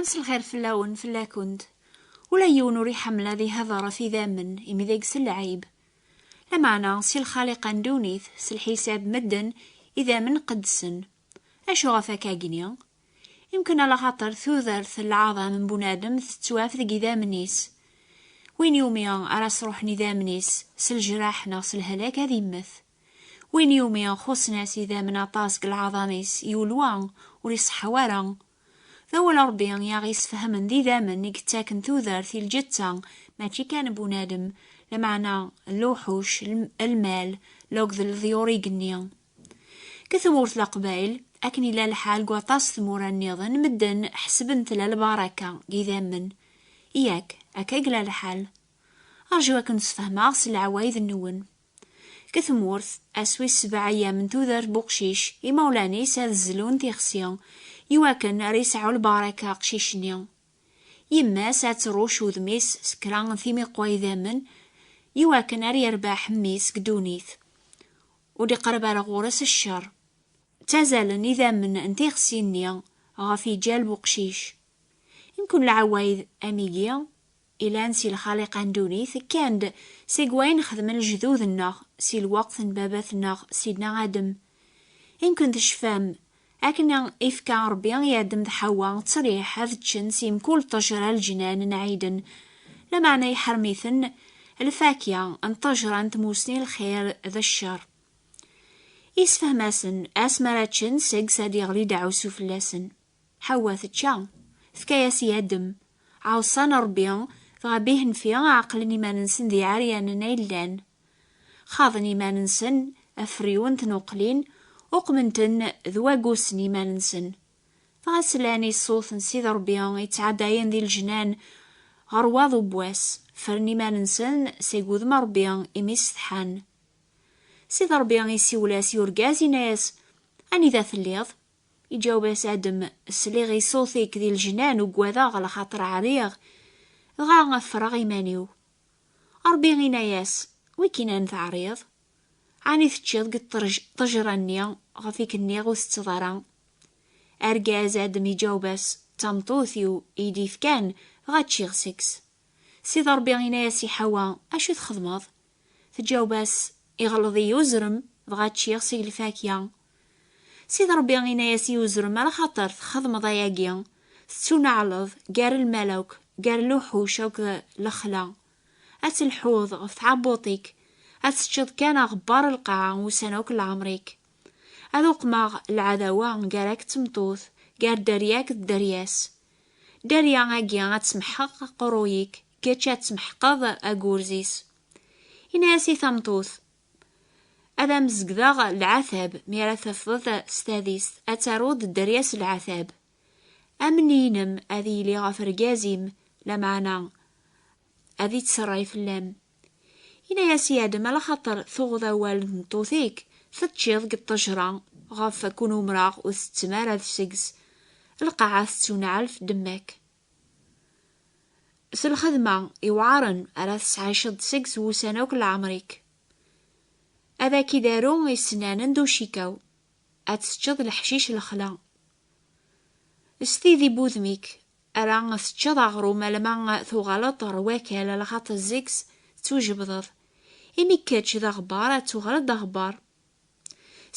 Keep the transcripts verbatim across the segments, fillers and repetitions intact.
Mselxir fell-awen, fell-akent. Ula yiwen ur iḥemmel ad ihder ɣef idammen, imi deg-s lɛib. Lameɛna, si lxaliqa n ddunit, s lḥisab medden, idammen qeddsen. Acu ɣef akka-gni? Imken ala xaṭer tudert n lɛaḍam n bunadem tettwaf deg idammen-is. Win yumi ara sruḥen idammen-is, s lejraḥ neɣ s lehlak ad immet. Win yumi xuṣṣen-as idammen aṭas deg lɛaḍam-is, yulwa, ur iṣeḥḥa wara. D awal Ṛebbi i aɣ-isfehmen d idammen i yettaken tudert i lǧetta, mačči kan n bunadem, lameɛna n lewḥuc, lm-, lmal, akked leḍyur igenni. Deg tmurt n Leqbayel, akken yella lḥal deg waṭas tmura nniḍen, medden ḥesben tella lbaraka deg idammen. Yak, akka i yella lḥal. Rju ad ken-sfehmeɣ s leɛwayed-nwen. Deg tmurt, ass wis sebɛa ayyam n tudert n uqcic, imawlan-is ad zlun tixsi, iwakken ara yesɛu lbaraka aqcic-nni. Yemma-s ad tṛuc udem-is s kra n timiqwa idammen, iwakken ara yerbeḥ mmi-s deg ddunit. Ur d-iqreb ara ɣur-s ccer. Ttazalen idammen n tixsi-nni ɣef iǧal n uqcic. Imken leɛwayed am igi ilan si lxaliqa n ddunit kkan-d seg wayen xedmen lejdud-nneɣ si lweqt n baba-tneɣ Sidna Adem. Imken tecfam akken ifka Ṛebbi i Adem d Ḥawa ttesriḥ ad ččen si mkul ṭṭejra n leǧnan n Ɛiden, lameɛna iḥrem-iten lfakya n ṭṭejra n tmusni n lxir d ccer. Isefhem-asen, asmi ara ččen seg-s ad iɣli deɛwessu fell-asen. Ḥawa tečča, tefka-yas i Adem. Ɛeṣṣan Ṛebbi, dɣa bihenfi ɛeqlen iman-nsen d iɛeryanen ay llan. Xaḍen iman-nsen, afriwen tnuqlin, uqmen-ten d wagus n iman-nsen. Dɣa slan i ṣṣut n Sidi Ṛebbi yettɛeddayen di leǧnan ɣer waḍu n wass, ffren iman-nsen seg wudem n Ṛebbi imi setḥan. Sidi Ṛebbi isiwel-as i urgaz, yenna-yas: "Anida telliḍ?" Iǧaweb-as Adem: "Sliɣ i ṣṣut-ik di leǧnan, ugadeɣ, lxaṭer ɛriɣ, dɣa ffreɣ iman-iw." Ṛebbi yenna-yas: "Wi k-inan teɛriḍ? Ɛni teččiḍ deg ṭṭej-, ṭṭejra-nni ɣef i k-nniɣ ur tetteḍ ara?" Argaz Adem iǧaweb-as: "D tameṭṭut-iw i yi-d-ifkan, dɣa ččiɣ seg-s." Sidi Ṛebbi yenna-yas i Ḥawa: "Acu txedmeḍ?" Tǧaweb-as: "Iɣelleḍ-iyi uzrem, dɣa ččiɣ seg lfakya." Sidi Ṛebbi yenna-yas i uzrem: "Alaxaṭer txedmeḍ ayagi, tettuneɛleḍ gar lmal akk, gar luḥuc akk d lexla. Ad telḥuḍ ɣef tɛebbuṭ-ik, ad teččeḍ kan aɣebbar n lqaɛa ussan akk n leɛmer-ik. Ad uqmeɣ lɛadawa gar-ak d tmeṭṭut, gar dderya-k d dderya-s. Dderya-agi ad temḥeq aqerruy-ik, kečč ad temḥeqeḍ agurz-is." Yenna-yas i tameṭṭut: "Ad am-zegdeɣ lɛatab, mi ara tafeḍ s tadist, ad taruḍ dderya-s lɛatab. Amenni-inem ad yili ɣef rgaz-im, lameɛna ad ittserray fell-am." Yenna-yas i Adem: "Alaxaṭer tuɣeḍ awal n tmeṭṭut-ik, teččiḍ deg ṭṭejra ɣef akk n umreɣ ur tettem ara seg-s, lqaɛa tettuneɛl f ddemma-k. S lxedma iweɛren ara tesɛiceḍ seg-s wussan akk n leɛmer-ik. Ad ak-idaru isennanen d ucikaw, ad teččeḍ leḥcic lexla. S tidi n wudem-ik ara teččeḍ aɣrum alma tuɣaleḍ ɣer wakal, alaxaṭer seg-s tettujebdeḍ. Imi kečč d aɣebbar, ad tuɣaleḍ d aɣebbar."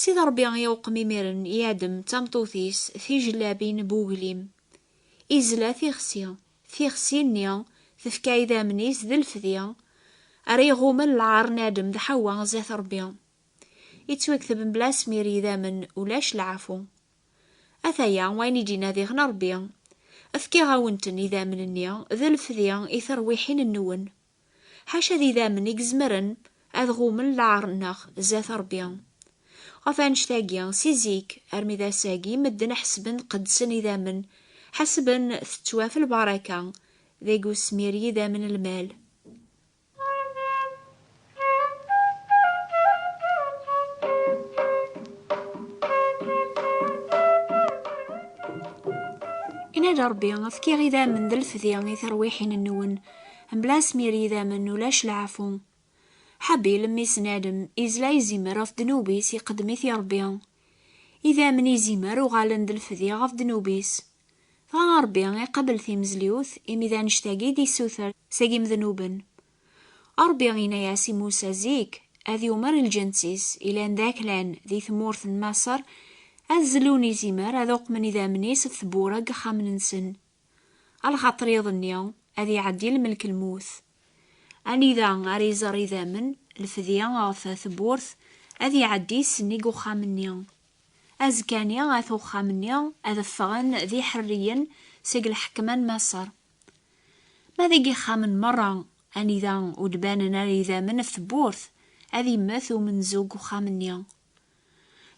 Sidi Ṛebbi iweqqem imiren i Adem d tameṭṭut-is tijellabin n wuglim. Izla tixsi, tixsi-nni tefka idammen-is d lefdi ara iɣummen lɛar n Adem d Ḥawa zdat Ṛebbi. Ittwakteb mebla asmir idammen ulac leɛfu. Ataya wayen i d-yenna diɣen Ṛebbi: "Fkiɣ-awen-ten idammen-nni d lefdi i terwiḥin-nwen." Ḥaca d idammen i izemren ad ɣummen lɛar-nneɣ zdat Ṛebbi. Ɣef annect-agi, si zik armi d ass-agi, medden ḥesben qeddsen idammen, ḥesben tettwaf lbaraka deg usmir yidammen n lmal. Yenna-d Ṛebbi: "Fkiɣ idammen d lefdi i terwiḥin-nwen, mebla asmir yidammen ulac leɛfu." Ḥabil, mmi-s n Adem, izla izimer ɣef ddnub-is, iqeddem-it i Ṛebbi. Idammen izimer uɣalen d lefdi ɣef ddnub-is. Dɣa Ṛebbi iqabel timezliwt, imi d annect-agi i d-issuter seg imednuben. Ṛebbi yenna-yas i Musa zik ad yumer i lǧens-is ilan d aklan di tmurt n Maṣer, ad zlun izimer, ad uqmen idammen-is ɣef tewwura n yexxamen-nsen. Alaxaṭer iḍ-nni ad iɛeddi lmelk lmut. Anida ara iẓer idammen, lefdi ɣef tewwurt, ad iɛeddi sennig uxxam-nni. Azekka-nni, at uxxam-nni ad ffɣen d iḥerriyen seg lḥekma n Maṣer. Ma deg ixxamen merra, anida ur d-banen ara idammen ɣef tewwurt, ad immet umenzu deg uxxam-nni.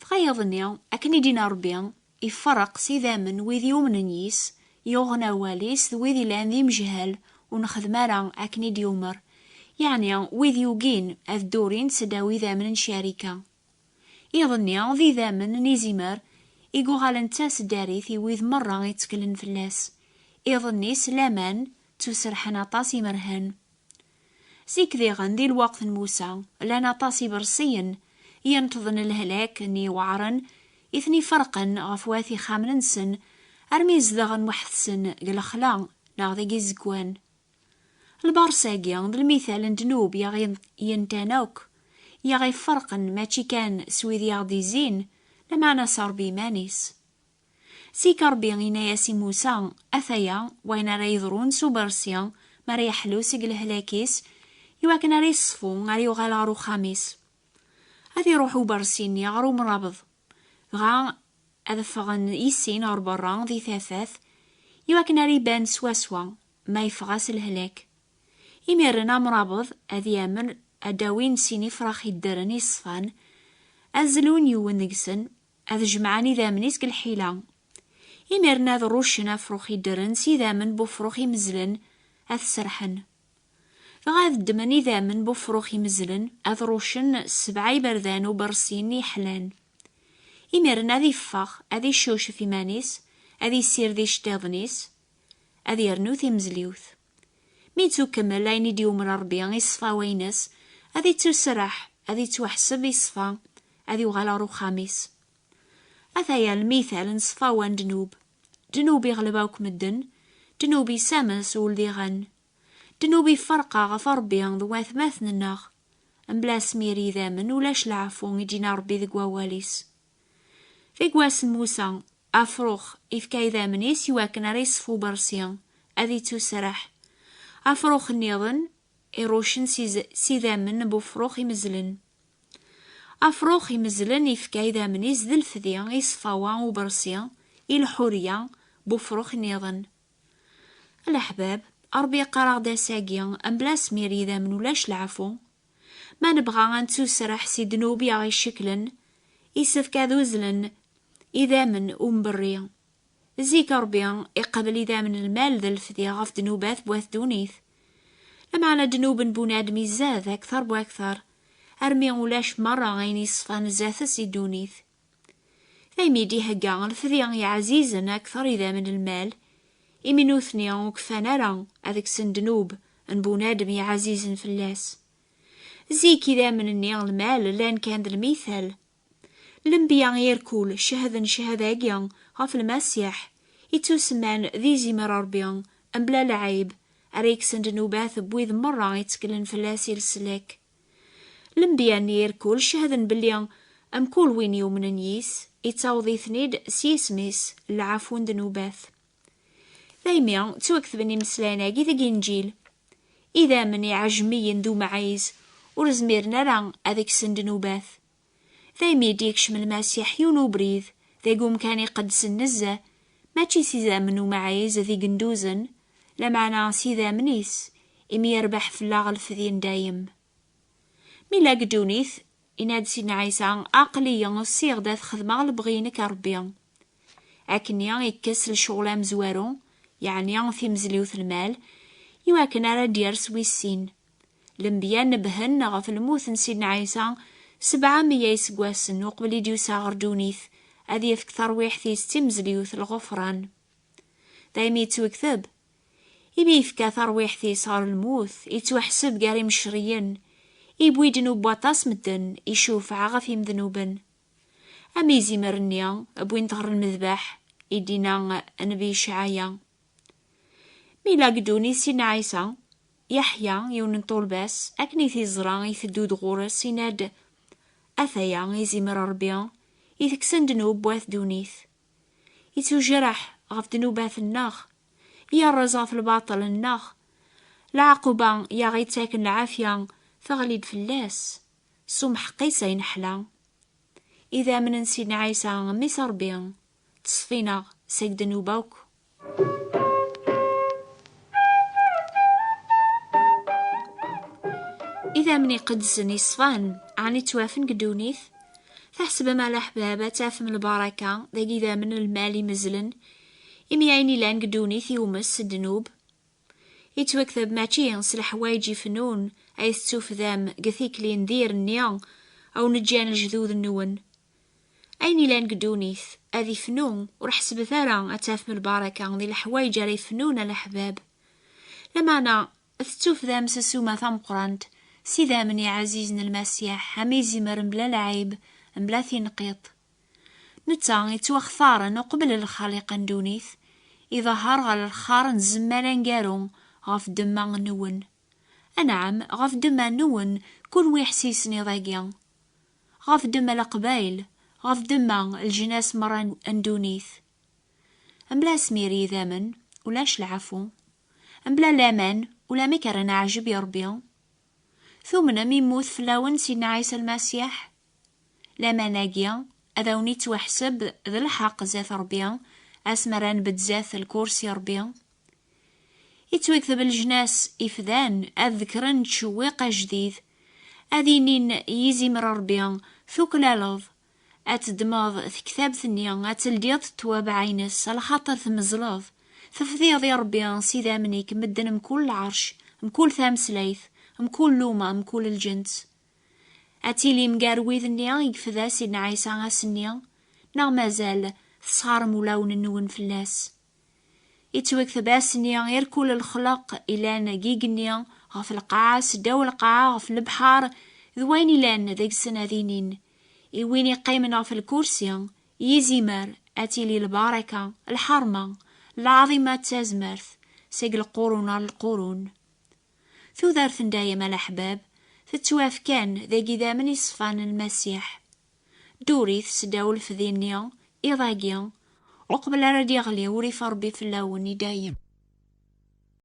Dɣa iḍ-nni, akken i d-yenna Ṛebbi, iferreq s idammen wid yumnen yis, yuɣen awal-is d wid ilan d imejhal, ur nexdem ara akken i d-yumer, yeɛni wid yugin ad ddurin seddaw idammen n ccarika. Iḍ-nni d idammen n izimer i yuɣalen d taseddarit i wid merra itteklen fell-as. Iḍ-nni s laman ttuserḥen aṭas imerhan. Zik diɣen, di lweqt n Musa, llan aṭas iberṣiyen yenṭḍen lehlak-nni iweɛren, i ten-iferqen ɣef wat ixxamen-nsen, armi zedɣen weḥd-sen deg lexla neɣ deg izegwan. Lberṣ-agi d lmital n ddnub i aɣ-yentan akk, i aɣ-iferqen mačči kan s wid i aɣ-d-izzin, lameɛna s Ṛebbi iman-is. Zik Ṛebbi yenna-yas i Musa, ataya wayen ara yeḍrun s uberṣi mi ara yeḥlu seg lehlak-is, iwakken ara yeṣfu, ara yuɣal ɣer uxxam-is. Ad iruḥ uberṣi-nni ɣer umrabeḍ, dɣa ad ffɣen i sin ɣer berra di tafat, iwakken ara iban swaswa ma yeffeɣ-as lehlak. Imiren amrabeḍ ad yamer ad d-awin sin ifrax iddren iṣfan, ad zlun yiwen deg-sen, ad jemɛen idammen-is deg lḥila. Imiren ad ruccen afrux iddren s idammen n wefrux imezlen, ad t-serḥen. Dɣa ad ddmen idammen n wefrux imezlen, ad ruccen s sebɛa iberdan uberṣi-nni yeḥlan. Imiren ad iffeɣ, ad icucef iman-is, ad issired iceṭṭiḍen-is, ad yernu timezliwt. Mi yettukemmel ayen i d-yumer Ṛebbi i ṣṣfawa-ines, ad ittuserreḥ, ad ittwaḥseb iṣfa, ad yuɣal ɣer uxxam-is. Ataya lmital n ṣṣfawa n ddnub. Ddnub iɣleb akk medden, ddnub isames ul diɣen. Ddnub iferq-aɣ ɣef Ṛebbi d watmaten-nneɣ. Mebla asmir idammen ulac leɛfu, i d-yenna Ṛebbi deg wawal-is. Deg wass n Musa, afrux ifka idammen-is iwakken ara yeṣfu uberṣi, ad ittuserreḥ. Afrux nniḍen iruccen s iz-, s idammen n wefrux imezlen. Afrux imezlen ifka idammen-is d lefdi i ṣṣfawa uberṣi, i lḥuriya n wefrux nniḍen. A leḥbab, Ṛebbi yeqqar-aɣ-d ass-agi, mebla asmir idammen ulac leɛfu. Ma nebɣa ad nettuserreḥ si ddnub i aɣ-icekklen, isefk ad uzzlen idammen umberri. Zik Ṛebbi iqabel idammen n lmal d lefdi ɣef ddnubat n wat ddunit. Lameɛna ddnub n bunadem izad akteṛ bu akteṛ, armi ulac meṛṛa ayen yeṣfan zdat-s di ddunit. Daymi i d-ihegga lefdi iɛzizen akteṛ idammen n lmal, imi nutni ur kfan ara ad kksen ddnub n bunadem iɛzizen fell-as. Zik idammen-nni n lmal llan kan d lmital. Lenbiya irkul cehden cchada-agi ɣef Lmasiḥ, ittusemman d izimer Ṛebbi, mebla lɛib, ara yekksen ddnubat n wid meṛṛa itteklen fell-as i leslak. Lenbiya-nni irkul cehden belli mkul win yumnen yis, ittaweḍ-iten-id s yisem-is lɛafu n ddnubat. Daymi ttwaketben imeslayen-agi deg Inǧil. Idammen iɛejmiyen d umɛiz ur zmiren ara ad kksen ddnubat. Daymi i d-yekcem Lmasiḥ yiwen ubrid deg umkan iqedsen nezzeh, mačči s idammen umɛiz d igenduzen, lameɛna s idammen-is, imi yerbeḥ fell-aɣ lefdi n dayem. Mi la deg ddunit, yenna-d Sidna Ɛisa, aql-iyi usiɣ-d ad xedmeɣ lebɣi-inek a Ṛebbi. Akkenni ikkes lecɣal amezwaru, yeɛni timezliwt n lmal, iwakken ara d-yers wis sin. Lenbiya nebhen ɣef lmut n Sidna Ɛisa sebɛa meyya iseggasen uqbel i d-yusa ɣer ddunit, ad yefk tarwiḥt-is d timezliwt n lɣefran. Daymi yettwekteb, imi yefka tarwiḥt-is ɣer lmut, ittwaḥseb gar imecṛiyen, iwwi ddnub n waṭas medden, icufeɛ ɣef imednuben. Am izimer-nni wwin-t ɣer lmedbeḥ, i d-yenna Nnbi Icɛaya. Mi yella deg ddunit Sidna Ɛisa, Yeḥya, yiwen n ṭṭulba-s, akken i t-iẓra, iteddu-d ɣur-s, yenna-d: "Ataya izimer Ṛebbi, itekksen ddnub n wat ddunit." Ittujraḥ ɣef ddnubat-nneɣ, yerreẓ ɣef lbaṭel-nneɣ. Leɛquba i aɣ-ittaken lɛafya teɣli-d fell-as, s umḥeqq-is ay neḥla. Idammen n Sidna Ɛisa, Mmi-s Ṛebbi, ttṣeffin-aɣ seg ddnub akk. Idammen iqedsen iṣfan, ɛni ttwafen deg ddunit? Tḥesbem a leḥbab ad tafem lbaraka deg idammen n lmal imezlen, imi ayen ilan deg ddunit yumes s ddnub? Ittwakteb mačči s leḥwayeǧ ifnun ay tettufdam deg tikli n dir-nni awen-ǧǧan lejdud-nwen. Ayen ilan deg ddunit ad ifnu, ur ḥesbet ara ad tafem lbaraka di leḥwayeǧ ara ifnun a leḥbab. Lameɛna tettufdam s ssuma tameqqrant s idammen iɛzizen n Lmasiḥ, am izimer mebla lɛib, mebla tinqiḍt. Netta yettwaxtaren uqbel lxaliqa n ddunit, iḍehher ɣer lxar n zzman aneggaru ɣef ddemma-nwen. Anɛam, ɣef ddemma-nwen, kunwi ḥsisen iḍ-agi. Ɣef ddemma n Leqbayel, ɣef ddemma n leǧnas merra n, n ddunit. Mebla asmir n yidammen, ulac lɛafu. Mebla laman, ulamek ara neɛjeb i Ṛebbi. Tumnem yemmut fell-awen Sidna Ɛisa Lmasiḥ? Laman-agi ad awen-ittwaḥseb d lḥeqq zdat Ṛebbi, asmi ara nbedd zdat lkursi Ṛebbi. Ittwakteb leǧnas ifdan ad ḍekren ttcewwiq ajdid, ad inin yizimer Ṛebbi, tuklaleḍ ad teddmeḍ tektabt-nni, ad teldiḍ ttwabaɛ-ines, alaxaṭer tmeẓleḍ, tefdiḍ i Ṛebbi s idammen-ik medden mkul lɛerc, mkul tameslayt, mkul luma, mkul lǧens. Ad tilim gar wid-nni i yefda Sidna Ɛisa ass-nni, neɣ mazal tesɣarem ulawen-nwen fell-as? Ittwakteb ass-nni irkul lexleq ilan deg igenni, ɣef lqaɛa, seddaw lqaɛa, ɣef lebḥer, d wayen ilan deg-sen ad inin. I win iqqimen ɣef lkursi, yizimer ad tili lbaraka, lḥerma, lɛaḍima d tazmert, seg lqurun ar lqurun. Tudert n dayem a leḥbab, tettwaf kan deg idammen iṣfan n Lmasiḥ. Ddurit seddaw lefdi-nni iḍ-agi, uqbel ara d-yeɣli urrif n Ṛebbi fell-awen i dayem.